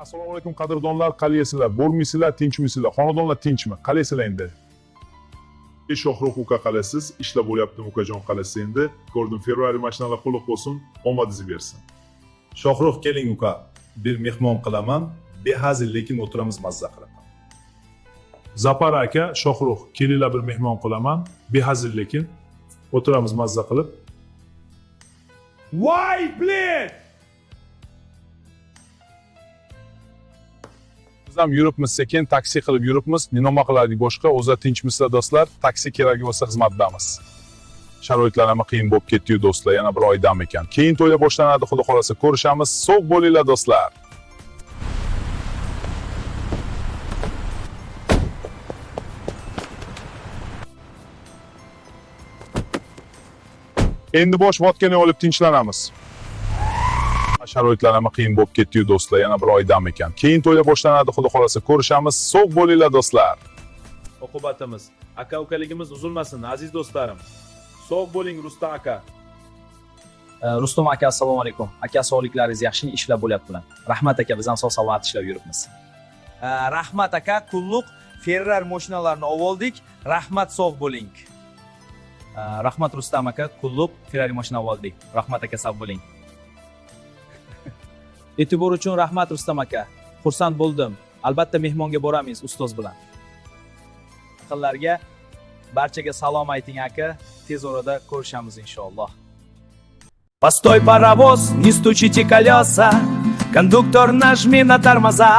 Assalomu alaykum, qadrdonlar, qalaysizlar? Bormaysizlar, tinchmisizlar? Xonadonlar tinchmi? Qalaysizlar endi? Ey Shohrux uka, qalasiz? Ishlar bo'lyaptimi, ukajon, qalasiz endi? Ko'rdim, Ferrari mashinalar qulluq bo'lsin, omadingizni bersin. Shohrux, keling uka, bir mehmon qilaman, behazil lekin, o'tiramiz mazza qilib. Zapar aka, Shohrux, kelinglar, bir mehmon qilaman, behazil lekin, o'tiramiz mazza qilib. Voy, блин! Biz ham yuribmiz sekin, taksi qilib yuribmiz. Nima qilardik boshqa? O'zlar tinchmisizlar, do'stlar? Taksi keragi bo'lsa, xizmatdamiz. Sharoitlar ham qiyin bo'lib ketdi-yu, do'stlar, yana bir oy dam ekan. Keyin to'ylar boshlanadi, xudo xolasa ko'rishamiz. Sog' bo'linglar, do'stlar. Endi bosh vodkani olib tinchlanamiz. Sharoitlar ham qiyin bo'lib ketdi-yu, do'stlar, yana bir oy dam ekan. Keyin to'ylar boshlanadi, xudo xolasa ko'rishamiz. Sog' bo'linglar, do'stlar. Oqibatimiz, aka ukaligimiz uzilmasin, aziz do'stlarim. Sog' bo'ling, Rustam aka. Rustam aka, assalomu alaykum. Aka, sog'liklaringiz yaxshimi? Ishlar bo'lyaptilar. Rahmat aka, biz ham sog' salomat ishlab yuribmiz. Rahmat aka, qulluq, Ferrari mashinalarini oldik. Rahmat, sog' bo'ling. Rahmat, Rustam aka, qulluq, Ferrari mashina oldik. Rahmat aka, sog' bo'ling. E'tibor uchun rahmat, Rustam aka. Xursand bo'ldim. Albatta mehmonga boramiz ustoz bilan. Yaqinlarga, barchaga salom ayting aka. Tez orada ko'rishamiz inshaalloh. Постой, паровоз, не стучите колеса. Кондуктор, нажми на тормоза.